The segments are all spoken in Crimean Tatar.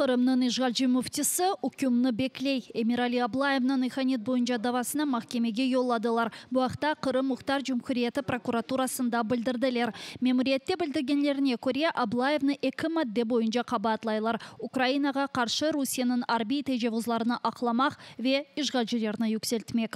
Qırımnıñ işğalci müftisi ükümni bekley. Emirali Ablayevniñ ihanet boyunca davasını mahkemege yolladılar. Bu aqta Qırım Muhtar Cumhuriyeti prokuraturasında bildirdiler. Memuriyette bildirgenlerine köre, Ablayevni eki madde boyunca qabaatlaylar, Ukrainağa qarşı Rusiyeniñ arbiy tecavuzlarını aqlamaq ve işğalcilerni yükseltmek.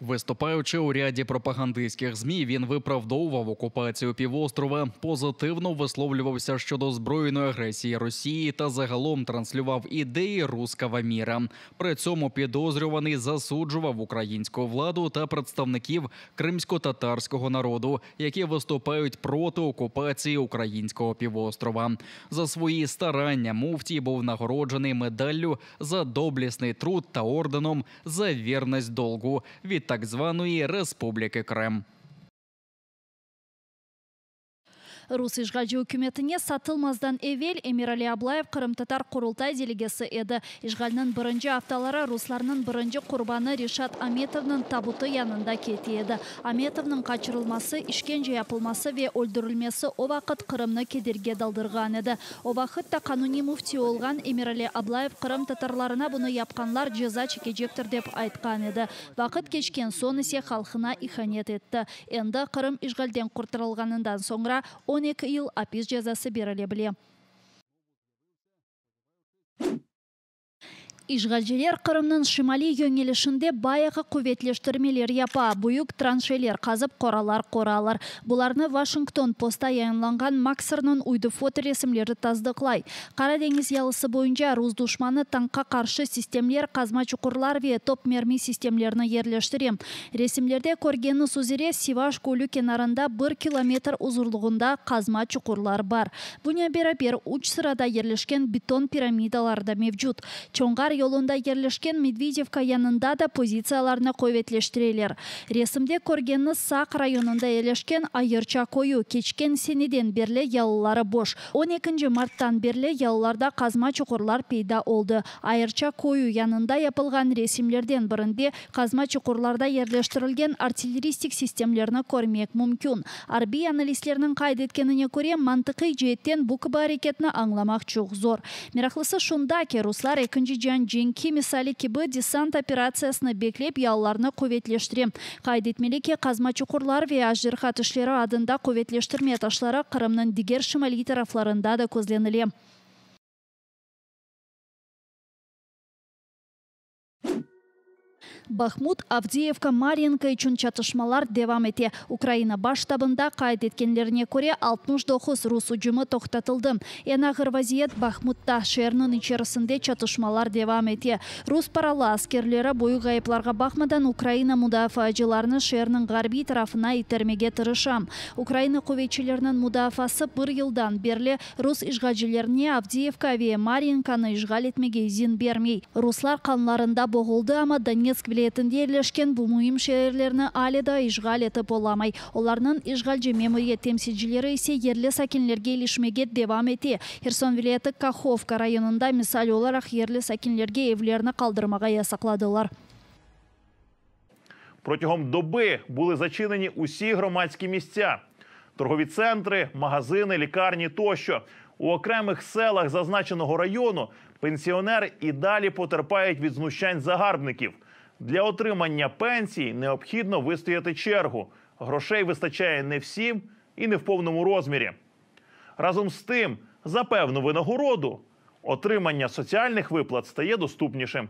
Виступаючи у ряді пропагандистських ЗМІ, він виправдовував окупацію півострова, позитивно висловлювався щодо збройної агресії Росії та загалом транслював ідеї русского мира. При цьому підозрюваний засуджував українську владу та представників кримсько-татарського народу, які виступають проти окупації українського півострова. За свої старання муфтій був нагороджений медаллю за доблесний труд та орденом за вірність долгу від так званої Республіки Крим. Rus işğalci ükümetine satılmazdan evel Emirali Ablayev qırımtatar Qurultay delegesi edi. İşğalniñ birinci aftaları ruslarnıñ birinci qurbanı Reşat Ametovnıñ tabutı yanında kete edi. Ametovnıñ qaçırılması, işkence yapılması ve öldürilmesi o vaqıt Qırımnı kederge daldırğan edi. O vaqıt da qanuniy müfti olğan Emirali Ablayev qırımtatarlarına bunı yapqanlar ceza çekecektir dep aytqan edi. Vaqıt keçken soñ ise halqına ihanet etti. Endi Qırım işğalden qurtarılğanından soñra 12 yıl apis cezası berile bile. İşğalciler Qırımnıñ şimaliy yönelişinde bayağı quvetleştirmeler yapa, büyük tranşeyler qazıp qoralar quralar. Bularnı Washington Postta yayınlanğan Maxarnıñ uydu fotoresimleri tasdıqlay. Qara deñiz yalısı boyunca rus duşmanı tankqa qarşı sistemler, qazma çuqurlar ve top mermi sistemlerini yerleştire. Resimlerde körgeniñiz üzere Sivaş gölü kenarında bir kilometr uzunlığında qazma çuqurlar bar. Bunen beraber üç sırada yerleşken beton piramidalar da mevcut. Çonğar yolunda yerleşken Medvedevka yanında da pozitsiyalarnı quvetleştireler. Resimde körgeniñiz Saq rayonında yerleşken Ayırça köyü keçken seneden berli yalıları boş. 12 marttan berli yalılarda qazma çuqurlar peyda oldı. Ayırça köyü yanında yapılğan resimlerden birinde qazma çuqurlarda yerleştirilgen artilleristik sistemlerni körmek mümkün. Arbiy analistlerniñ qayd etkenine köre, mantıqiy ceetten bu kibi areketni añlamaq çoq zor. Meraqlısı şunda ki, ruslar Ekinci cian cenki misali kibi desant operatsiyasını beklep yalılarnı quvetleştire. Qayd etmeli ki, qazma çuqurlar ve ajderha tişleri adında quvetleştirme taşları Qırımnıñ diger şimaliy taraflarında da közlenile. Bahmut, Avdiyevka, Maryinka içün çatışmalar devam ete. Ukraina Baş ştabında qayd etkenlerine köre, 69 rus ücümi toqtatıldı. Eñ ağır vaziyet Bahmutta, şeerniñ içerisinde çatışmalar devam ete. Rus paralı askerleri büyük ğayıplarğa baqmadan Ukraina mudafaacılarını şeerniñ ğarbiy tarafına itermege tırışa. Ukraina quvetçileriniñ mudafaası bir yıldan berli rus işğalcilerine Avdiyevka ve Maryinkanı işğal etmege izin bermey. Ruslar qanlarında boğuldı, amma Donetsk vilâyetinde yerleşken bu müim şeerlerni ale daa işğal etip olamay. Olarnıñ işğalci memuriyet temsilcileri ise yerli sakinlerge ilişmege devam ete. Herson vilâyeti Kahovka rayonında misal olaraq yerli sakinlerge evlerini qaldırmağa yasaqladılar. Протягом доби були зачинені усі громадські місця: торгові центри, магазини, лікарні тощо. У окремих селах зазначеного району пенсіонери і далі потерпають від знущань загарбників. Для отримання пенсії необхідно вистояти чергу. Грошей вистачає не всім і не в повному розмірі. Разом з тим, за певну винагороду отримання соціальних виплат стає доступнішим.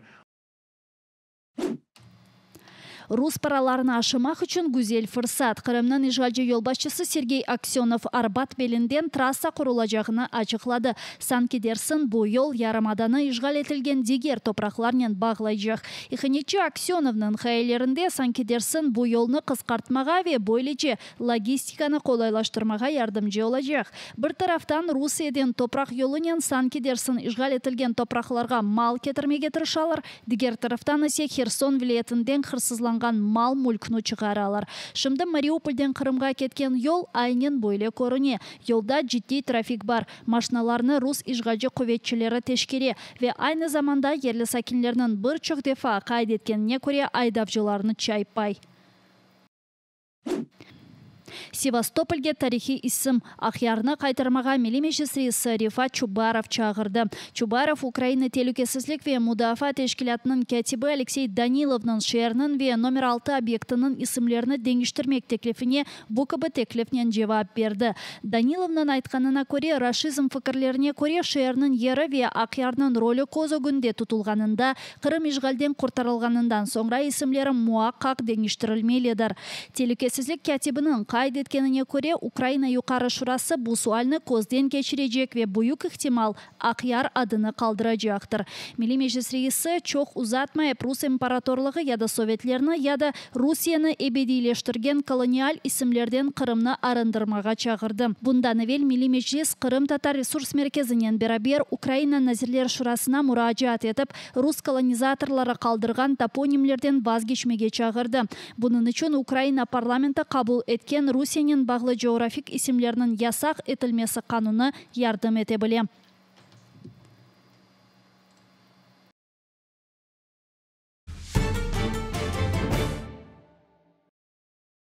Rus paralarını aşımaq içün güzel fırsat. Qırımnıñ işğalci yolbaşçısı Sergey Aksönov Arbat belinden trassa qurulacağını açıqladı. Sanki dersiñ bu yol yarımadanı işğal etilgen diger topraqlarnen bağlaycaq. İhanetçi Aksönovnıñ hayallerinde sanki dersiñ bu yolnı qısqartmağa ve böylece logistikanı qolaylaştırmağa yardımcı olacaq. Bir taraftan Rusiyeden topraq yolunen sanki dersiñ işğal etilgen topraqlarğa mal ketirmege tırışalar, diger taraftan ise Herson vilâyetinden hırsızlanğan. toplanğan mal-mülkni çıqaralar. Şimdi Mariupolden Qırımğa ketken yol aynen böyle körüne. Yolda ciddiy trafik bar, maşnalarnı rus işğalci quvetçileri teşkere ve aynı zamanda yerli sakinlerniñ bir çoq defa qayd etkenine köre aydavcılarnı çaypay. Sevastopolge tarihiy isim, Aqyarnı qaytarmağa Milliy Meclis reisi Refat Çubarov çağırdı. Çubarov Ukraina Telükesizlik ve mudafaa teşkilâtınıñ kâtibi Aleksey Danilovnıñ şeerniñ ve nomer altı obyektiniñ isimlerini deñiştirmek teklifine bu kibi teklifnen cevap berdi. Danilovnıñ aytqanına köre, raşizm fikirlerine köre şeerniñ yeri ve Aqyarnıñ rolü köz ögünde tutulğanında Qırım işğalden qurtarılğanından soñra isimleri muaqqaq deñiştirilmelidir. Telükesizlik kâtibiniñ qayd etkenine köre, Ukraina Yuqarı Şurası bu sualni közden keçirecek ve büyük ihtimal, Aqyar adını qaldıracaqtır. Milliy Meclis reisi, çoq uzatmayıp, Rus imparatorlığı ya da sovetlerni, ya da Rusiyeni ebediyleştirgen kolonial isimlerden Qırımnı arındırmağa çağırdı. Bundan evel Milliy Meclis Qırımtatar resurs merkezinen beraber Ukraina Nazirler Şurasına muracaat etip, rus kolonizatorları qaldırğan toponimlerden vazgeçmege çağırdı. Bunıñ içün Ukraina parlamenti qabul etken Rusiyenen bağlı coğrafik isimlerniñ yasaq etilmesi qanunı yardım ete bile.